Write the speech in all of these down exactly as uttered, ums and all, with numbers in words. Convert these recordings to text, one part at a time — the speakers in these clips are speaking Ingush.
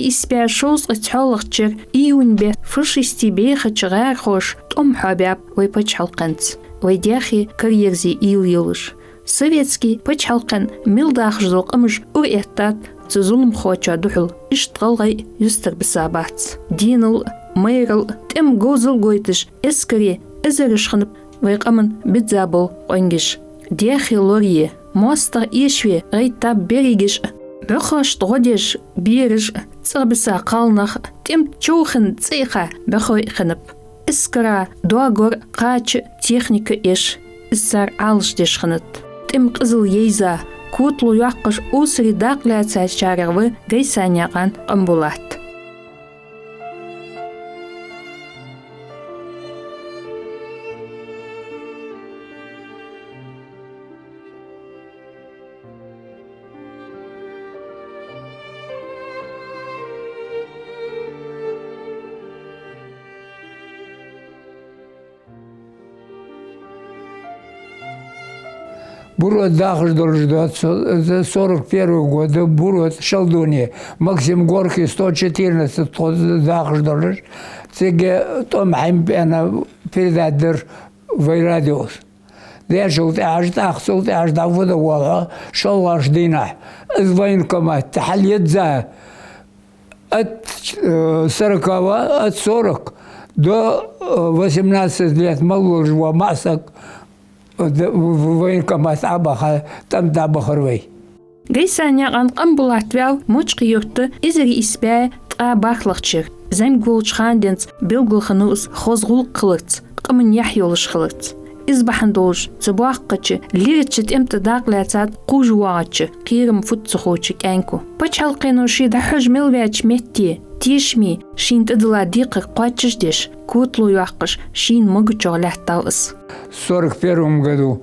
Исс бӀаь шовзткъеи цхьоалагӀча шера июнь бетта фашистий бӀехача гӀарахоша тӀом хьабаьб вай паччахьалкхенца, вай даьхе караерзае уйла йолаш. Советски паччахьалкхен мел дахаш дола къамаш ура эттад цу зуламхочоа духьал, иштта гӀалгӀай юстара бисабац. Денал а, майрал а тӀема говзал гойташ, эскаре эзараш хиннаб вай къаман бизза бола къонгаш. Даьхе лорае, моастагӀа эшаве гӀайттаб берригаш а. БӀухошта гӀо деш бераш а, цӀагӀа биса кхалнах а, тӀема човхин цӀи а ха бӀухой а хиннаб. Эскара доагор а, кхача а, техника а эш, из цар Ӏалашдеш хиннад. ТӀема къизал яйза, котало йоаккхаш, осаре дакъа лаьцачарех ва Гайсанаькъан Къамбулат. Бурот дахаш долаш да, со-, сорок первого года Бурот, Шалдоне, Максим Горький, сто четырнадцать тхо дахаш долаш, цига тӀом хьайна пена передать дир вай радиос. Дешал тӀехьажа, тӀаккха цул тӀехьажа дӀавода воаллахьа, шоллагӀча дийнахьа. Из военкомат хьалъеза от, э, сорокового, от сорок до, э, восемнадцать лет мел волаш вола маӀа саг, э, д-, в-, в-, военкомат Ӏобаха, тӀом дӀабахар вай. Гайсанаькъан Къамбулат ваьв Мочкъий-Юрта эзар ийс бӀаь ткъаь бархӀлагӀча шера. ЗӀамига волча хана денз белгалхиннав из хоза гӀулакх хиларца, къаман яхь йолаш хиларца. Из бахьан долаш цу боккхача, лирача тӀема тӀа дакъа лаьцад кхувш воагӀача, кхерам фуд ца ховча кӀаьнко. Паччахьалкхено ше дӀахьожа мел ваьча метте, тешаме, шийна тӀадилла декхар кхоачашдеш, котало йоаккхаш, шийна могачох лаьттав из. В сорок первом году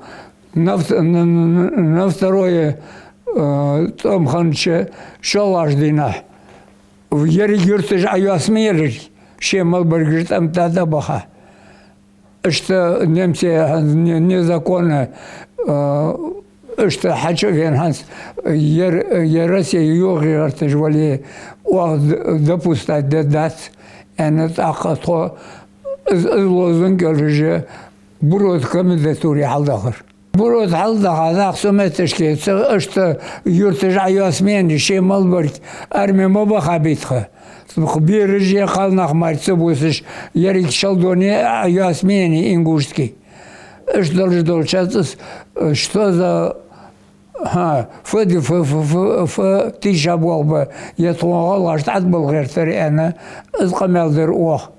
на вт-, на, на, на, на второе, э, тӀом хиннача шоллагӀча дийнахьа, в еррига юрташ Ӏойоастаме елар, ше мел баргаш тӀом тӀа дӀабаха. Иштта немций хӀанз не-, незаконно, э, иштта хьачувена хӀанз, ер, ер Россе йохаергьяр тӀа вале, оаха д-, допускать де дац, аьнна, тӀаккха тхо из, из лозунг йолаш Бурота комендатуре хьалдахар. Бурота хьалдаха, тӀаккха цу метташка, цу иштта юрташ Ӏойоастаме енна, ше мел барг арме ма бахабий тха. Бераш а, кхалнах мара ца бувцаш, еррига Шалдоне Ӏойоастаме енна ингушский. Иштта долаш долча цӀас, что за, хӀа, ф-, ф-, ф-, ф-, ф-, тийша болх ба, е тхона гӀалгӀашта тӀа тӀабала гӀертар аьнна, из къамаьл дир оаха.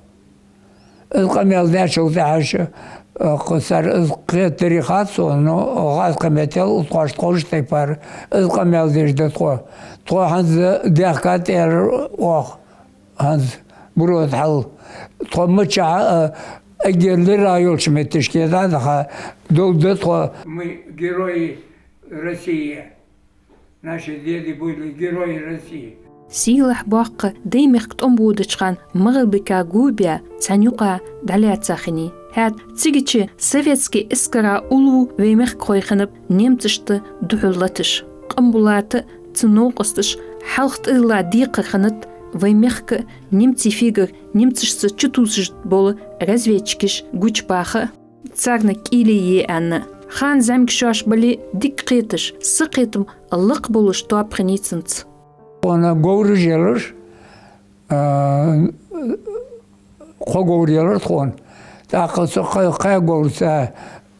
Из къамаьл даьчул тӀехьагӀа, э, кхы цар из кхетадари хац сона, но гӀаз кхаметтел тхоашта ховш тайпара из къамаьл деш да тхо. Тхо хӀанз даьхкад аьлар оаха, хӀанз Бурота хьал. Тхо мичахьа, э, эггара лерхӀа йолча метташка дӀадаха, долаш да тхо. Мы герои России. Наши деды были герои России. Сийлахь боккха Даймехка тӀом бодача хана МагӀалбика го баь, цхьан юкъа дӀалаьца хиннай. ХӀаьта цигача советски эскара уллув вай мехкахой хиннаб немцашта духьал латаш. Къамбулата а, цун новкъосташа а хьалха тӀадилла декхар хиннад вай мехка немций фигар, немцашца чутувсаш бола разведчикаш гучабаха а, царна кӀийле е аьнна. Хана зӀамига шоаш бале а дика кхеташ, сакхетам лакха болаш тоаба хиннай цунца. Тхона говраш елар, а, кхо говр елар тхона. ТӀаккха цу кхо, кхо говраца,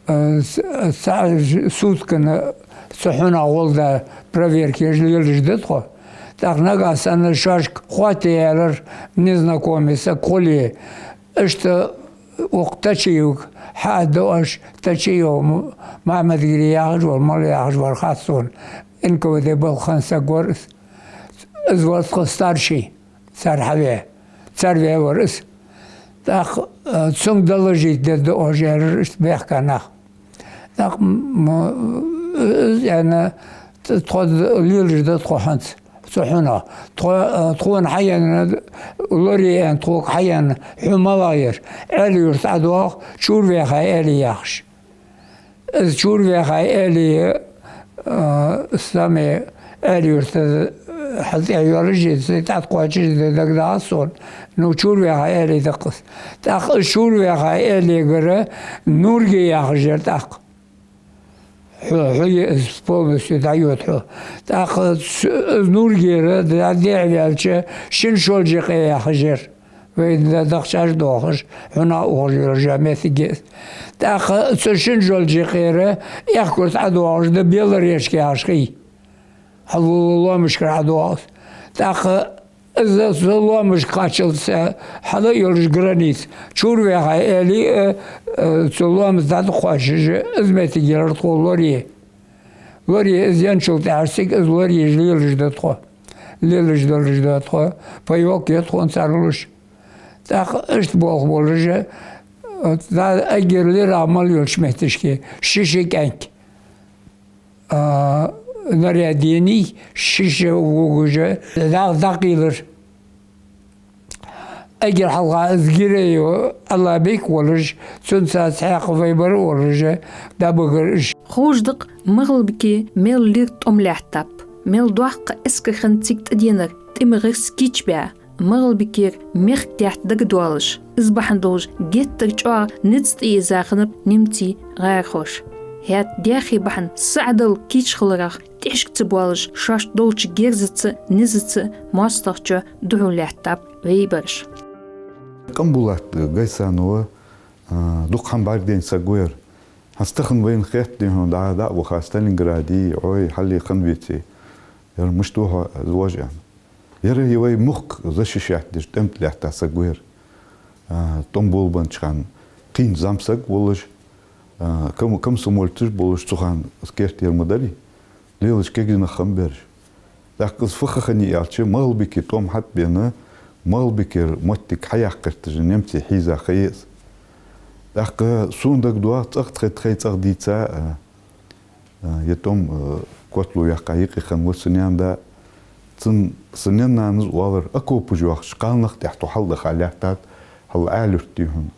а, с-, цхьа суткана цу хьунагӀа гӀолла проверка еш лелаш да тхо. ТӀаккха нагахьа санна шоашка хоатте аьлар незнакомый саг хуле, иштта укх Тачиевга хьаадда оаш, Тачиев М-, Махьмад-Гири яхаш вар, мала яхаш вар хац сона, Н К В Д балха хинна саг вар из. Из вар тха старший, цар хьаваь, цар ваь вар из. ТӀаккха, э, цунга доложить дергда оаш, аьлар иштта бехка нах. ТӀаккха м-, м-, из аьнна, т-, тхо д-, лелаш да тхо хӀанз цу хьунагӀа. Тхо, э, тхона хьаенна, лорае аьнна, тхога хьаенна хьу малагӀа яр? Ӏаьлий-Юрта ӀодоагӀа, Чурвяхай Ӏаьлий яхаш. Из Чурвяхай Ӏаьлий, э, саме Ӏаьлий-Юрта, э, хьалтӀайоалаш я, цу тӀа тӀакхоачаш я, дагадоагӀа сона. Ну, чура ваьха аьле да-кх из. ТӀаккха из чура ваьха аьлегара Нурге яхаш яр тӀаккха. Хьо, хьо е из полностью дӀайода хьо. ТӀаккха ц-, из Нургера дӀа-, дехьаваьлча, Шин Шолжа-Юкъе яхаш яр. Вай да-, дахчаш доахаш, хьуна ухаш йолаш моттиг я из. ТӀаккха цу Шин Шолжа-Юкъера Эхкурта ӀодоагӀаш да Белоречка яхаш хий. Хьалвола лоамашкара ӀодоагӀа из. ТӀаккха из цу лоамашка кхаччалца хьала а йолаш граница. Чура ваьха аьле, э, э, цу лоамаца дӀатӀакхоачаш, из моттиг яр тхо Лорье. Лорье из енначул тӀехьагӀа цига из Лорьеш лелаш да тхо. Лелаш долаш да тхо. Паёлк я тхона цар луш. ТӀаккха иштта болх болаш, э, да, эггара лерхӀа мел йолча метташка ши-ши кӀаьнк. А, наряженный, ши-ши вугужа, дӀа-, дӀакхийлар. Эггара хьалха из Гиреев Аллабек волаш, цунца цхьаькха вай бар волаш, дӀабигар уж. Ховш да-кх МагӀалбике мел лир тӀом лаьттаб, мел доккха эскар хиннад цига тӀаденар, тӀема гӀирс кийчбаь, МагӀалбикера мехка тӀехьа дагадоалаш, из бахьан долаш геттара чӀоагӀа низ тӀаийза хиннаб немций гӀарахоша. ХӀаьта даьхе бахьан са Ӏадала кийча хиларах тӀехьашка ца боалаш, шоашта долча герзаца, низаца моастагӀчоа духьал лаьттаб вай бараш. Къамбулат Гайсанова, а, дукха хӀама бӀаргадайна саг ва ер. ХӀанз тахан вайна хет, дий хьона, дӀа-, дӀа а ваха Сталинграде, Ӏой, хьалхе хинна веце. Ер мишта ва хьо, из вож, аьнна. Ер и вай мохк защищать деш тӀем тӀа лаьтта саг ва ер. А, тӀом болабеннача хана кхийна зӀамсаг волаш, а, ком-, комсомольцаш болаш, цу хана из керттера ма дарий, лелаш кегий нах хиннаб ераш. ТӀаккха из фу ха хиннай аьлча, МагӀалбике тӀом хьатӀабена, МагӀалбикера моттиг хьаяккха гӀерташ немций хьийза ха я из. ТӀаккха сона дагадоагӀа, цӀагӀа тхай, тхай цӀагӀа дийца, а, а, ер тӀом, а, котало яьккха юкъе хинна ва са наьна-да. Цун, са наьна-нанас оалар, окопаш йоахача кхалнах тӀехьа тхо хьалдаха лаьттад, хьал Ӏаьла-Юрт, дий хьона.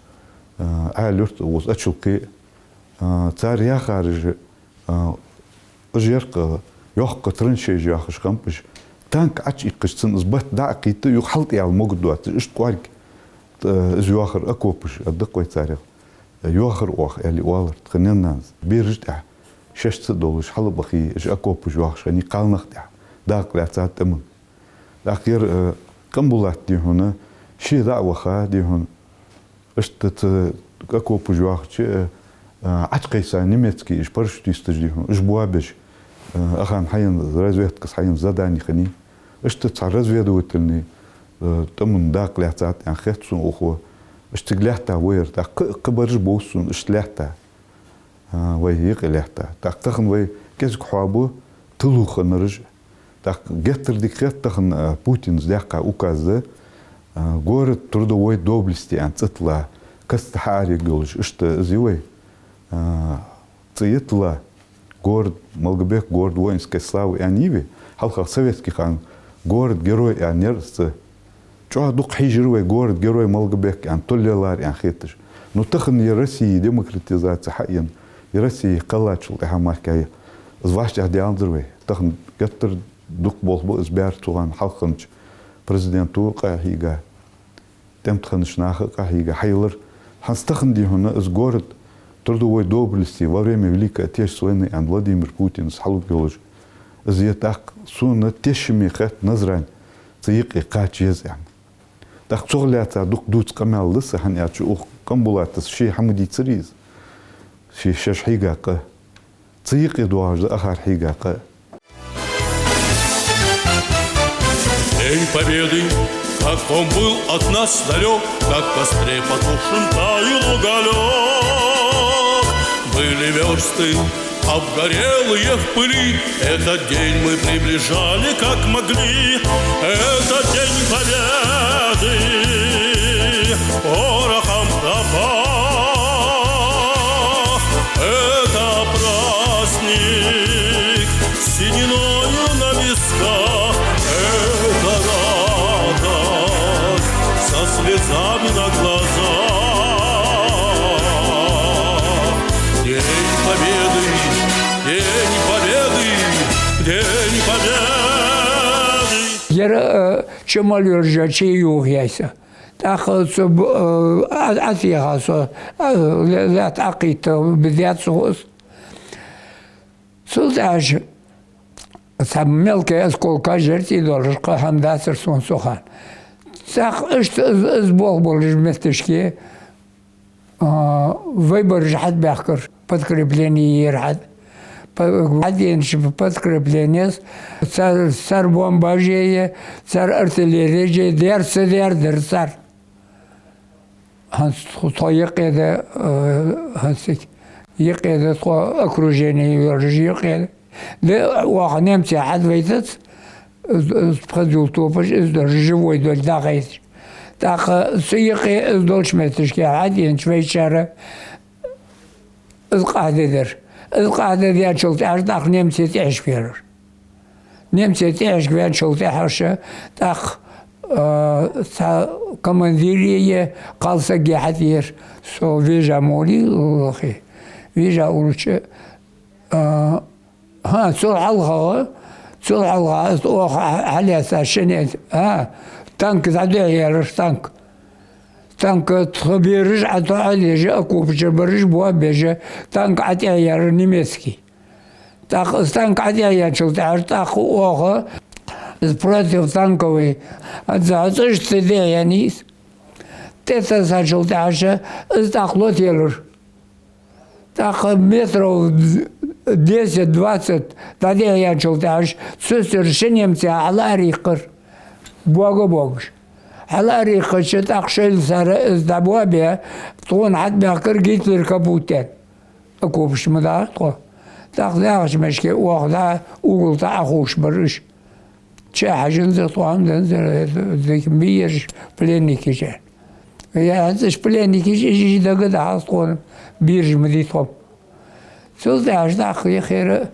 А, Ӏаьла-Юрт, укхаза Ачалкхе, а, цар яхараш, а, уж яр-кх, а, йоккха траншееш яхаш хиннаб уж. Танк Ӏочуиккхача цунна из бат дӀа а кхийтта, юха хьалтӀаяла могаргдоацаш, иштта кӀоарга, а, из йоахар окопаш, аргда-кх вай царех. Йоахар оаха, аьле оалар тха наьна-нанас. Бераш тӀехьа шоашца долаш хьалбахе, уж окопаш йоахаш хиннай кхалнах тӀехьа. Дакъа лаьцад тӀема. ТӀаккха ер, э, Къамбулат, дий хьона, ше дӀа а ваха, дий хьона, иштта цу окопаш йоахача, э, э, Ӏочукхайса немецкий уж парашютисташ, дий хьона, уж боабеш, э, ахам хьаена, разведкас хьаена задани хиннай. Иштта цхьа разведывательный, э, тӀема дакъа лаьцад аьнна хет сона укхо. Иштта цига лаьтта ва ер, тӀаккха кхы, кхы бараш бовз сона иштта лаьтта. А, вай юкъе лаьтта. ТӀаккха тахан вай кӀезига хьоабу тилу хиннараш. ТӀаккха геттара дика хет тахан, а, Путина даьккха указ да, а, город трудовой доблести аьнна цӀи тилла, каста хьаараяь йолаш, иштта из я вай, а, цӀи я тилла, город Малгобек, город воинской славы аьнна я вай, хьалха советски хана город-герой аьнна яр из цӀи. ЧӀоагӀа дукха хьежар вай город-герой Малгобек аьнна, толлелар аьнна хеташ. Ну, тахан ер Россе демократизаци хьаена, ер Россе кхеллачул тӀехьагӀа мара из вӀаштӀехьадаьннадар вай. Тахан геттара дукха болх ба из баьр цу хана хьалха хиннача президента къахьийга, тӀем тӀа хиннача наха къахьийга хьайилар. ХӀанз тахан, дий хьона, из город трудовой доблести во время Великой Отечественной войны аьнна Владимир Путинас хьалург йолаш. Из я тӀаккха сона тешаме хет Назрань цӀи юкъе кхача еза аьнна. ТӀаккха цох лаьца дукха дувца къамаьл да са, хӀана аьлча укх Къамбулатас ше хьа ма дийцарий из. Ше шоаш хьийга къа. Цу юкъе доагӀаш да акхар хьийга къа. День Победы, как он был от нас далёк, как в костре потушен таял уголёк. Были вёрсты обгорелые в пыли, этот день мы приближали, как могли. Это День Победы, порохом пропах. Это праздник с сединою на висках. Это радость со слезами на глазах. День Победы, День Победы, День Победы. Яра, э, чу мел йолча чу юхаяьй со. ТӀаккха цу б-, э, а, Ӏатеха со, э, ле-, лаьтта Ӏакхийтта, бизза цу хӀус. Цул тӀехьагӀа цхьа мелкая осколка жертий долаш, кхы хӀама дацар сона цу хана. ТӀаккха иштта из, из болх болча метташка, а, вай бараш хьатӀабаьхкар, подкреплени яр хьатӀа. По-, хьатӀаенача подкрепленес цар, цар бомбажеи, цар артиллережеи дер ца дер дар цар. ХӀанз тхо, тхо юкъе да, э, хӀанз цига юкъе да тхо, окружени йолаш юкъе да. Да, оаха немций хьатӀавайтац, э, э, пхезула топаш из долаш, живой долаш дӀахайташ. ТӀаккха цу юкъе из долча метташка хьатӀаенача вайчара из къахьде дар. Из къахьде даьчул тӀехьагӀа тӀаккха немций тӀехьашка ваьлар. Немций тӀехьашка ваьнначул тӀехьагӀа тӀаккха, а, цхьа командире е кхалсаге хьатӀаера со вежа молий лохе. Вежа улча, а, хӀа, цул хьалхагӀа, цул хьалхагӀа аз оаха хьа-, хьалаьца шине, а, танк дӀадехьаялар, танк. Танк тха бераш Ӏа-, тхо Ӏадежа, окопа чу бараш боабежа, танк ӀатӀехьаялар немецкий. ТӀаккха из танк ӀатӀехьаяьнначул тӀехьагӀа тӀаккха оаха из противотанковый, а, за-, цӀаш ца дехьаяьннай из. ТӀатессачул тӀехьагӀа из тӀаккха лотаелар. ТӀаккха метров десять-двадцать дӀадехьаяьнначул тӀехьагӀа цу сера ши немций хьалаарайийхар. Боага боагаш. Хьалаарайийхача тӀаккха шоайла цар из дӀабоабе, тхона хьатӀабаьхкар Гитлер капут аьнна. Окопашка ма дахар тхо. ТӀаккха дахача мешке оаха дӀа угол тӀа Ӏохувшабар уж. Чу хьажанзар тхо, хӀама данзар, дика ма дий ераш пленникаш. Я хӀанз уж пленникаш, уж, уж дагадоагӀа тхона, бераш ма дий тхо. Цул тӀехьагӀа тӀаккха я хера,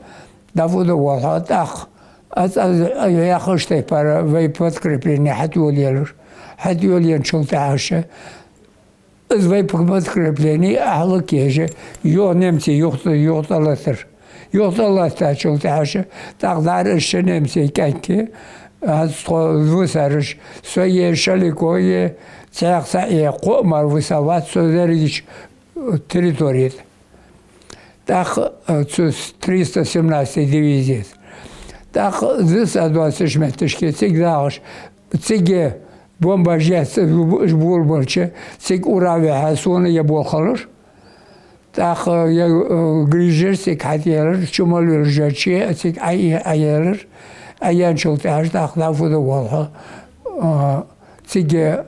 дӀа фу да валхьа, тӀаккха. Аз, аз, аз яхаш тайпара вай подкреплени хьатӀайолаелар. ХьатӀайолаенначул тӀехьагӀа из вай подкреплени хьалкхийжа, юха немций юха, юха тӀалаттар. Юха тӀалаттачул тӀехьагӀа тӀаккха дӀара из ши немций кӀаьнк, аз тхо висараш, со е Шалико е, цхьаькха цхьа е кхоъ мара виса вац со дерригача территори тӀа. ТӀаккха, э, цу триста семнадцатой дивизе. ТӀаккха зис а доацаш метташке цига дахаш, цига бомбаж яц, уж болабалча, цига ура вихьа сона я болх хилар. ТӀаккха я, э, грижаш цига хьатӀаелар, чу мел йолча чу цига Ӏа-, Ӏаелар. Ӏаяьнначул тӀехьагӀа тӀаккха дӀа фу да валхьа, э, цига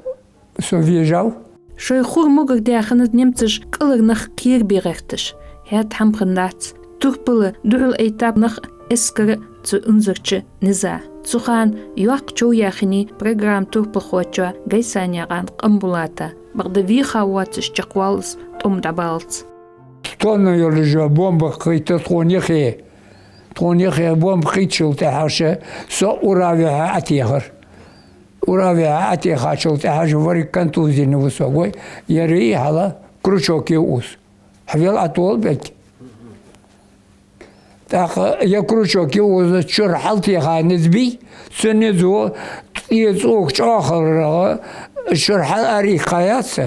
со вежав. Шоай хургмугар даьханза немцаша кӀалхара нах кхерабе гӀерташ, хӀаьта хӀама хиннадац. Турпала духьал айта нах эскара цу унзарча низа. Цу хана йоккха чов яьхай программа турпалхочоа Гайсанаькъан Къамбулата. Бакъда вийха воацаш чакхваллалца тӀом дӀабаллалца. Тонна йолаш бомба кхийтта тхона юхе. Тхона юхе бомба кхийттачул тӀехьагӀа со ура вихьа Ӏатехар. Ура вихьа Ӏатехачул тӀехьагӀа вариг контузени ва со гой, яри хьала крючок я укхаза. Хьавел Ӏатола бекк. ТӀаккха я крючок я укхаза, чура хьалтеха низ бий, цу низо тӀе цӀока чӀоагӀа хиларах, чура хьалаарайийхаяц.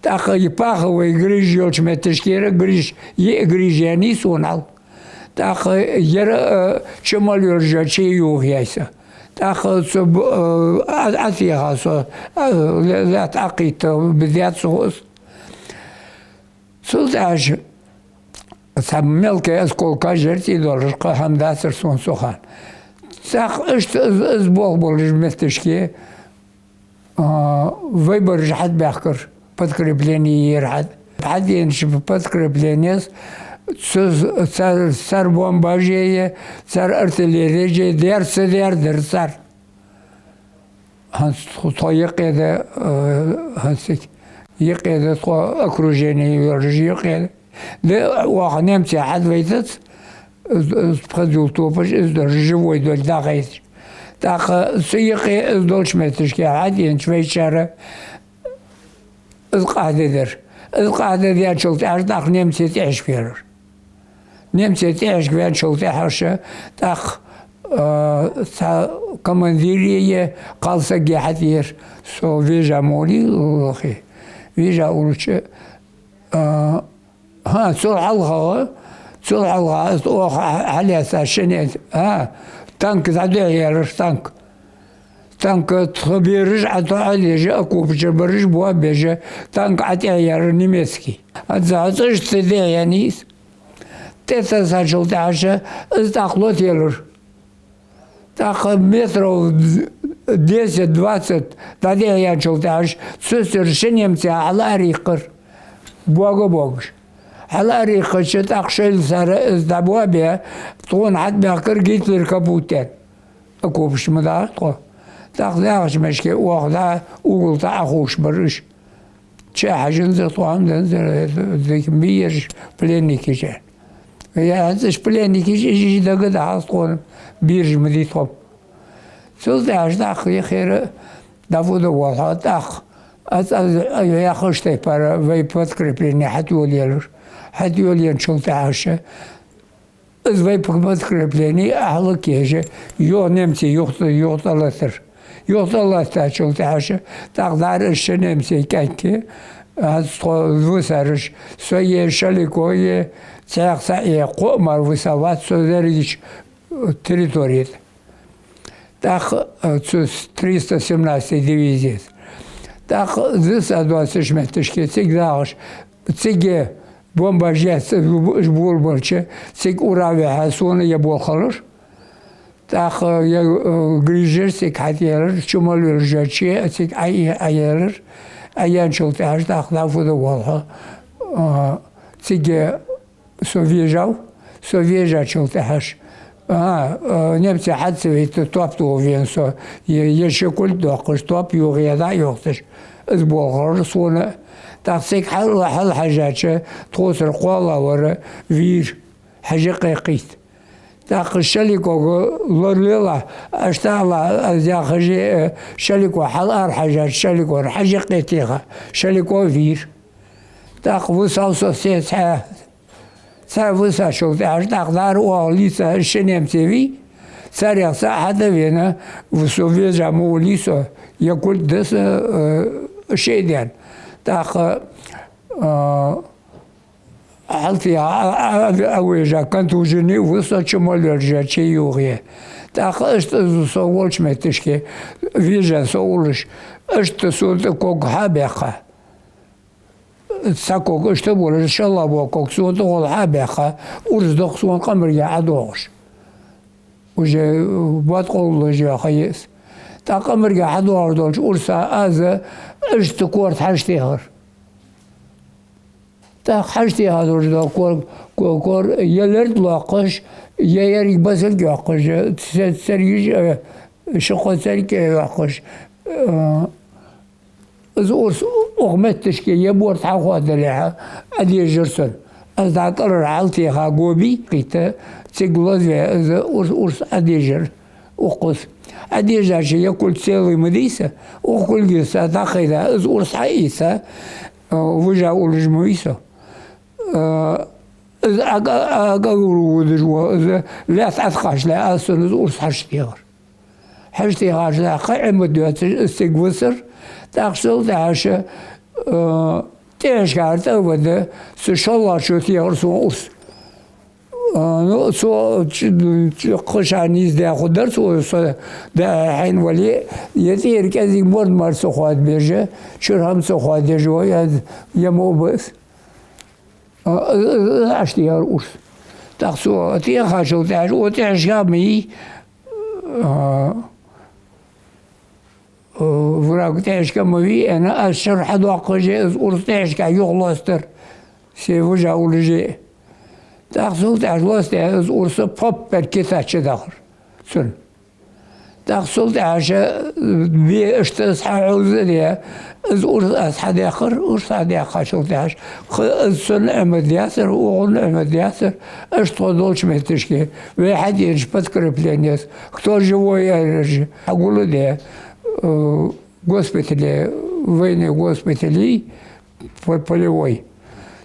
ТӀаккха я паховой грыж йолча метташкера грыж, йиъ грыж яьннай сона хьал. ТӀаккха яра, э, чу мел йолча чу юхаяьй со. ТӀаккха цу б-, э, а, Ӏатеха со, э, ле-, лаьтта Ӏакхийтта, бизза цу хӀус. Цул тӀехьагӀа цхьа мелкая осколка жертий долаш, кхы хӀама дацар сона цу хана. ТӀаккха иштта из, из болх болча метташка, а, вай бараш хьатӀабаьхкар, подкреплени яр хьатӀа. ХьатӀаенача подкрепленес цу, цар, цар бомбажеи, цар артиллережеи дер ца дер дар цар. ХӀанз тхо, тхо юкъе да, э, хӀанз цига юкъе да тхо, окружени йолаш юкъе да. Да, оаха немций хьатӀавайтац, э, э, пхезула топаш из долаш, живой долаш дӀахайташ. ТӀаккха цу юкъе из долча метташка хьатӀаенача вайчара из къахьде дар. Из къахьде даьчул тӀехьагӀа тӀаккха немций тӀехьашка ваьлар. Немций тӀехьашка ваьнначул тӀехьагӀа тӀаккха, а, цхьа командире е кхалсаге хьатӀера, со вежа ма валий лохе. Вежа улча, а, хӀа, цул хьалхагӀа, цул хьалхагӀа аз оаха хьа-, хьалаьца шиннен, хӀа, танк дӀадехьаелар, танк. Танк тха бераш ӀотоӀадеш, окопашка бараш боабеш, танк ӀотӀехьаелар немецкий. Аз хьацӀаш ца дехьаеннай из. ТӀетасачул тӀехьагӀа из тӀаккха лотаелар. ТӀаккха метров десять-двадцать дӀадехьаенначул тӀехьагӀа цу сера ши немцех хьалаарайийхар. Боага а боагаш. Хьалаарайийхача, тӀаккха шоайла цар из дӀабоабе, тхона хьатӀабаьхкар Гитлер капут даьнна. Окопашка ма дахар тхо. ТӀаккха яхача мешке оаха дӀа угла тӀа Ӏохувшабар уж. Чу хьажанзар, тхо хӀама данзар, дика ма бий ераш пленникаш. Я, хӀанз уж пленникаш, уж, уж дагадоагӀа тхона, бераш ма дий тхо. Цул тӀехьагӀа тӀаккха яхар, дӀа фу де воалл хьо, тӀаккха. Аз, аз, аз яхача тайпара вай подкреплени хьатӀайолаелар. ХьатӀайолаенначул тӀехьагӀа из вай подкреплени хьалакхаеш, юха немций юха, юха тӀалаттар. Юха тӀалаттачул тӀехьагӀа тӀаккха дӀаара из ши немций кӀаьнк, хӀанз тхо висараш, со е Шалико е, цхьаькха цхьа е, кхоъ мара виса вац со дерригача территори тӀа. ТӀаккха, а, цу триста семнадцатой дивизе. ТӀаккха зӀамига доацача метташка цига дагӀаш, цига бомбаш ецаш, уж болабеннача, цига ура вихьа сона е болх хилар. ТӀаккха е, э, грижаш цига хьатӀаелар, чу мел йолча е цига Ӏа-, Ӏаелар. Ӏаенначул тӀехьагӀа тӀаккха дӀа фу де воалл хьо, а, цига со вежав, со вежачул тӀехьагӀа. А, а, немций хьа ца вайта, топ тӀа вена со, е, е ши кулг доаккхаш, топ юхе дӀа а йохийташ, из болх хилар сона. ТӀаккха цига хьал-, хьалхьежача, тхоцара кхоалагӀвар вийра, хьажа кхайкхийта. ТӀаккха Шаликога лоралелахь, аштала аз яхаш, э, Шалико хьалара хьежача, Шаликора хьажа кхетийха, Шалико вийра. ТӀаккха висав со се цхьа, цхьа висачул тӀехьагӀа тӀаккха дӀаара оаха лийца ши немций вий, царех цаӀ хьатӀавена, со вежа ма валий со, е кулг да са, э, шеъ даьнна. ТӀаккха, э, хьалтӀа а, а, а, а вежа, контуженни ва со, чу мел йолча е юхе. ТӀаккха иштта со волча метташка вежа со уллаш, иштта сона тӀа ког хьа а баьккха. Цхьа ког иштта болаш, шоллагӀа бола ког сона тӀа гӀолла хьа а баьккха, урс дох сона къамарга хьадоагӀаш. Уже, э, бат къовлалаш яха ес. ТӀаккха къамарга хьадоагӀаш долча урса аз иштта корта хьажа техар. ТӀаккха хьажа техар уже да кор, кор, кор, е лерг лоаккхаш, е ерриг басилг йоаккхаш, ц-, цергаш, э, ши-кхо церг, э, йоаккхаш, э, из урс укх метташка е борта хьахоадалехьа, Ӏодежар сона. Аз дӀа кӀалхара хьалтӀеха го бий, кхийтта, цига лозаве, из урс, урс Ӏодежар укхаза. Ӏодежача е кулг целый ма дий са, укх кулгаца дӀахайда, из урс хьаийца, э, вижа уллаш ма вий со. Э, из ага, ага ур вудаш ва, из лаьтта Ӏоткъаш ле, аз сона из урс хьажа техар. Хьажа техача тӀаккха Ӏимад доацаш, из цига висар, тӀаккха цул тӀехьагӀа, э, тӀехьашкара тӀа а вада, цу шоллагӀчо техар сона урс. А, ну, цо ч-, ч-, кхы ша нийсдаь хургдар цо, со да хьайна вале, е тӀера кӀезига морд мара ца хоадабеш, чура хӀама ца хоадеш ва, е, е мо а ба из. А, из, из, из Ӏаш тӀера урс. ТӀаккха цо тӀехачул тӀехьагӀа, о, тӀехьашка ма йий, а, Э, враг тӀехьашка ма вий аьнна, аз шера хьадоаккхаше, из урс тӀехьашка юха лостар, се вижа уллаше. ТӀаккха цул тӀехьагӀа лостаь, из урс пап бер китача дахар цун. ТӀаккха цул тӀехьагӀа бе иштта из хьахьовзадаь, из урс аз хьадаьккхар, урс хьадаьккхачул тӀехьагӀа кхы из цунна Ӏимад яцар, укхунна Ӏимад яцар, иштта тхо долча метташка вай хьатӀаенача подкрепленес, кто живой, аьлар уж, хьагулдаь, э, госпитале, военный госпитале, по-, полевой.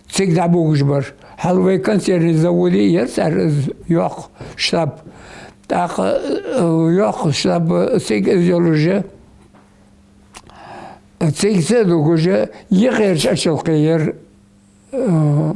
Цига дӀабугаш бар. Хьал вай консервный заводе яр цар из йоккха штаб. ТӀаккха, э, йоккха штаб цига из йолаш, цига ца дугаш, юкъерча Ачалкхе яр, э,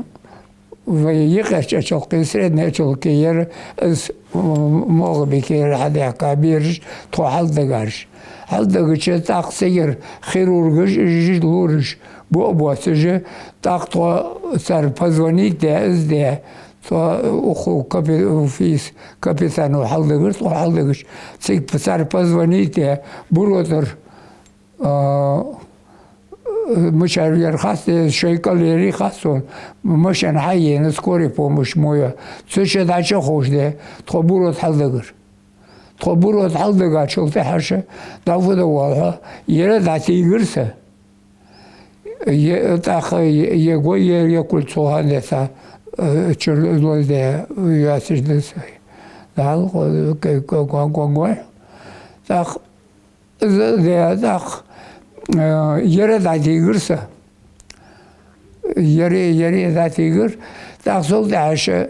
вай юкъерча Ачалкхе, Средни Ачалкхе яр, из, э, МагӀалбике яр хьадаьхка бераш, тхо хьалдигараш. Хьалдигача, тӀаккха цигара хирургаш, уж лораш, бо а боацаш, тӀаккха тхо цар позвонить даь, из даь, тхо укхо капи-, фис-, капитано хьалдигар, тхо хьалдигача, цига цар позвонить даь, Буро тӀара, а, мичара вера хац, шоай кӀал ярий хац сона, машен хьаена, скорая помощь мо я. Цу чу дӀачу ховш де, тхо Буро тӀа хьалдигар. Тхо Буро тӀа хьалдигачул тӀехьагӀа, дӀа фу де воалл хьо, яра дӀатийгар са. Е, тӀаккха е, е гой, е, е куль цу хана деца, э, чура лозде йоацаш да са. Дала гой, гой, гой, гой. ТӀаккха из де, тӀаккха, э, яра дӀатийгар са. Яра, яра дӀатийгар. ТӀаккха цул тӀехьагӀа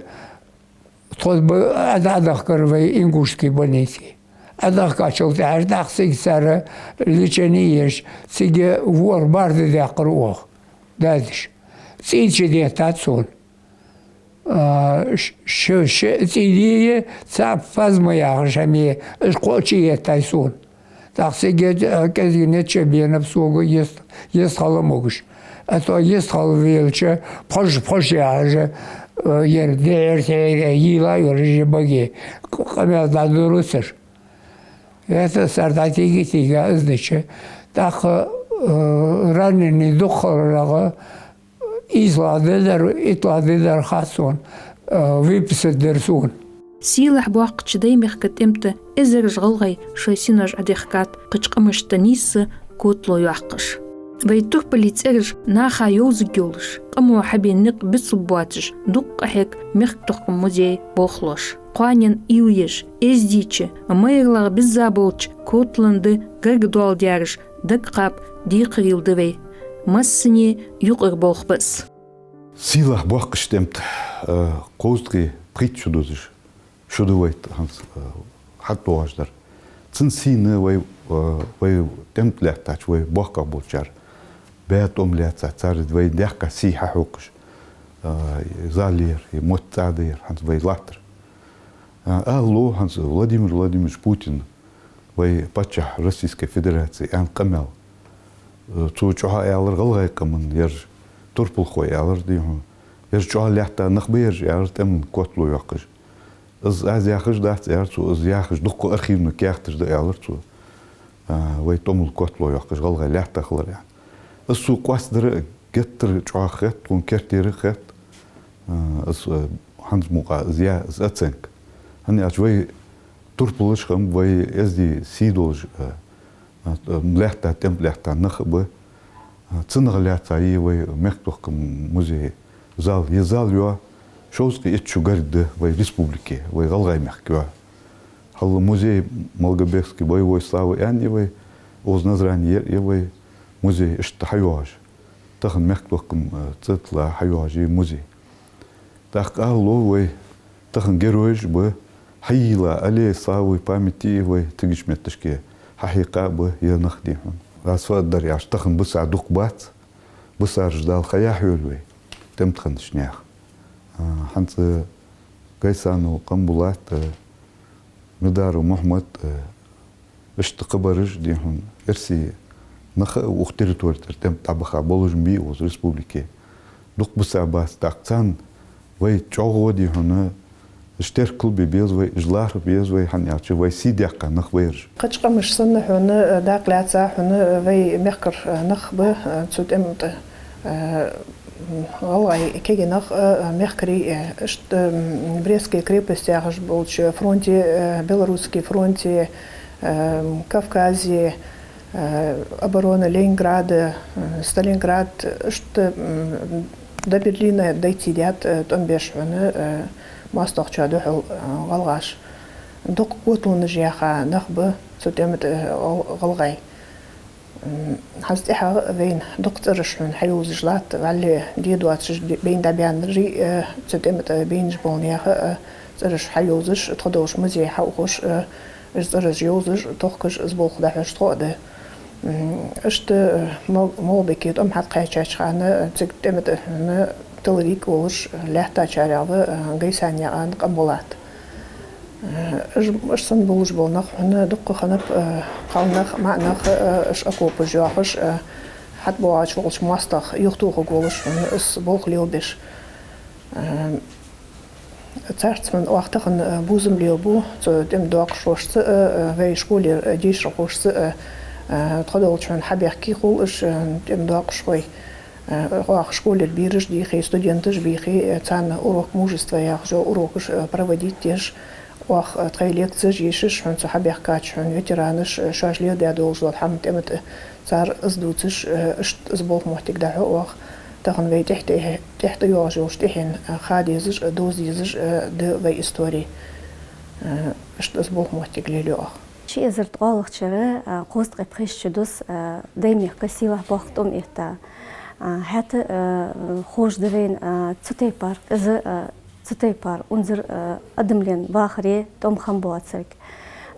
тхо ба-, а, дӀадахкар вай Ингушский больнице. ДӀадахкачул тӀехьагӀа тӀаккха цига цар лечени еш, цига ворхӀ барда даьккхар оаха, дадаш. ЦӀий чудеттад сона. А, ш-, ш-, ш-, цӀий дийя, цхьа плазма яхаш хӀама я, уж кхоъ чуеттай сона. ТӀаккха цига, а, кӀезига нечча бенаб сога йист-, йистхила могаш. А то йистхила велча, пхьош-пхьош яхаш, а, яр дехьара-сехьара йийла йолаш я баге, къ-, къамаьл дӀадалацар. ХӀаьта цар дӀатийга-тийга из дича, тӀаккха, а, раненый дукха хиларах, ийслагӀа ди дар, иттлагӀа ди дар хац сона, а, выписать дир сона. Сийлахь боаккхача Даймехка тӀем тӀа эзараш гӀалгӀай шоай синош Ӏодехкад кхыча къамашта нийсса котало йоаккхаш. Вай турпала цӀераш наха йовзаргйолаш, къамо хьабена никъ бицлургбоацаш, дукха къахьег Мехктохкама музей болх лош. Кхоанен уйла еш, эздийча, майралах бизза болча коталонна гаргадоаладаьраш дагакхаба, декхарийла да вай. Массане юкъера болх ба из. Сийлахь боаккхача тӀем тӀа, э, кхузткъеи пхийтта шу дузаш, шу да вай хӀанз, э, хьатӀадоагӀаш дар. Цун сийна вай, э, вай тӀем тӀа лаьттача вай боккхагӀболчар баь тӀом лаьца, цар вайна даьхка сий хьахьокхаш, э, зал яр, е мотт цӀа дар, хӀанз вай латтар. Э, ала лу хӀанз Владимир Владимирович Путин, вай паччахь Российской Федерации, аьнна къамаьл. Э, цо чӀоагӀа аьлар гӀалгӀай къаман, ераш турпалхой аьлар, дий хьона. Ераш чӀоагӀа лаьтта нах ба ераш, аьлар, тӀема котало йоаккхаш. Из аз яхаш дац, аьлар цо, из яхаш дуккха архивни каьхаташ да, аьлар цо. А, вай тӀема котало йоаккхаш, гӀалгӀай лаьтта хилар, аьнна. Из цо къоастадар геттара чӀоагӀа хет, тхона керттера хет. А, из, а, хӀанз мукъа из я, из оценка. ХӀана аьлча вай турпалаш хам, вай эздий сий долаш, а, а, лаьтта, тӀем тӀа лаьтта нах а ба. А, цунах лаьца я вай Мехктохкама музей зал. Е зал йола шовзткъеи итт шу гарга да вай республике, вай ГӀалгӀай мехка йола. Хьалла музей Малгобекский боевой славы аьнна я вай, укхаза Назране яр я вай музей, иштта хьайоагӀаш. Тахан Мехктохкама, э, цӀи тӀа хьайоагӀаш я музей. ТӀаккха ала лу вай, тахан геройш а ба, хьайийла аллея славы, памяти а вай цигача метташка хьахьекха а ба е нах, дий хьона. Аз фу аргдар аьлча, тахан бисар дукха бац, бисараш Дала ха яхь йойла вай тӀем тӀа хиннача наьха. А, хӀанз Гайсанов Къамбулат, э, Мидаров Мухьмад, э, иштта кхыбараш, дий хьона, эрсий нах а укх территори тӀара тӀем тӀа дӀабаха болаш ма бий укхаза республике. Дукха бисар бац, тӀаккха царна вай чӀоагӀо, дий хьона, уж теркал бе беза вай, уж лархӀа беза вай, хӀана аьлча вай сий даьккха нах ба ераш. Кхыча къамаш санна хьона, э, дакъа лаьца хьона, э, вай мехкара, э, нах ба, э, цу тӀема тӀа, э, гӀалгӀай кегий нах а, э, мехкарий а, э, иштта, м, Брестская крепость яхаш болча фронте, э, Белорусский фронте, э, Кавказе, э, оборона Ленинграда, э, Сталинград, иштта, м, до Берлина дойти даьд, э, тӀом беш хьона, э, моастагӀчоа духьал, э, гӀалгӀаш. Дукха коталонаш яьха нах ба цу тӀема тӀа, э, гӀал-, гӀалгӀай. М, хӀанз тӀехьагӀа а вайна дукха цӀераш хьона хьайовзаш латт, вӀалла де доацаш де-, байна дӀабаьннарий, э, цу тӀема тӀа байнаш бола наьха, э, ЦӀераш хьайовзаш, тхо долча музее хьаухаш, э, уж цӀераш йовзаш, тохкаш, из болх дӀахьош тхо а да. М, иштта, э, Мал-, Малгобеке тӀом хьакхаьчача хана, э, цига тӀема тӀа хьона тиларг а волаш, э, лаьттачарех ва, э, Гайсанаькъан Къамболат. Э, уж, уж санна болаш бола нах хьона дукха хиннаб, э, кхалнах, маӀа нах, э, уж окопаш йоахаш, э, хьатӀабоагӀача волча моастагӀа юхатохаргволаш хьона из болх леладеш. Э, царца хьона оаха тахан, э, бувзам лелабу, цу тӀема доакъашхошца а, э, вай школера, э, дешархошца а, э, тхо долча хьона хьабаьхкий хул уж, э, тӀема доакъашхой, э, оаха школера бераш дийхе, студенташ бийхе, э, царна урок мужества яхаш йола урокаш, э, проводить деш, оаха, э, тхоай лекцеш ешаш, хьона цу хьабаьхкача хьона ветеранаш, э, шоаш леладаь долаш дола хӀама тӀема тӀа цар из дувцаш, э, иштта из болх-моттиг дӀахьо оаха. Тахан вай тӀехьа-, тӀехьа тӀайоагӀаш йолча тӀехьенна, э, ха дезаш, э, довза дезаш, э, да вай истори. Э, иштта из болх-моттиг лелаю оаха. Ши эзар ткъоалагӀча шера, э, кхузткъеи пхийтта шу дус, э, Даймехка сийлахь-боккха тӀом этта. Э, хӀаьта, э, ховш да вайна, э, цу тайпара къиза, э, цу тайпара унзара, э, адамлен вахаре тӀом хиннабоацалга.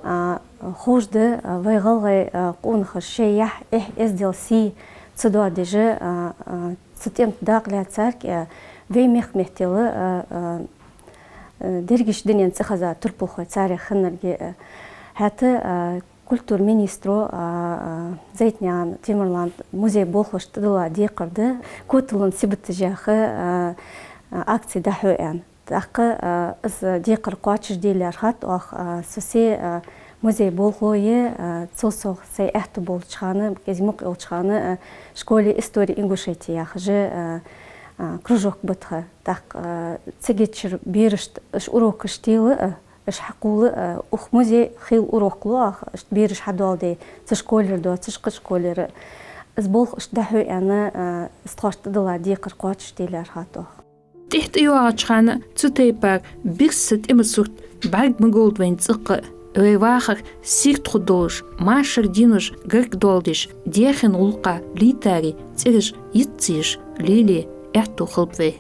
Э, ховш да, э, вай гӀалгӀай, э, къонахаша шоай яхь, эхь, эздел, сий ца доадеш, э, э, цу тӀема тӀа дакъа лаьцарг, э, вай мехка меттел, э, э, э, дерригача дунен цӀихеза турпалхой царех хиннаргья, э. ХӀаьта, э, культура министро, э, э, Зайтнаькъан Темирлана музей болхлошта тӀадилла декхар да. Коталон сибаташ яха, э, э, акци дӀахьо аьнна. ТӀаккха, э, из декхар кхоачашде лаьрхӀад оаха, э, со се, э, музей болхло я, э, цул совгӀа сай аьттув болча хана, кӀезига мукъа йолча хана, э, школе «История Ингушетии» яхаш, э, э, кружок ба тха. ТӀаккха, э, цига еча берашта уж урокаш тела, э, уж хьакхувла, э, укх музее хийла урок лу оаха, иштта бераш хьадоаладе, цу школера доацаш, кхыча школера. Из болх иштта дӀахьо аьнна, э, из тхоашта тӀадилла декхар кхоачашде лаьрхӀад оаха. ТӀехьа тӀайоагӀача хана цу тайпара бирса тӀема сурт бӀарг ма голда вайна цӀаккха а. Вай вахар сийрда хургдолаш, машар денош гарга доаладеш, даьхен гӀулакха лийтаре цӀераш йиц ца еш лелае аьттув хилба вай.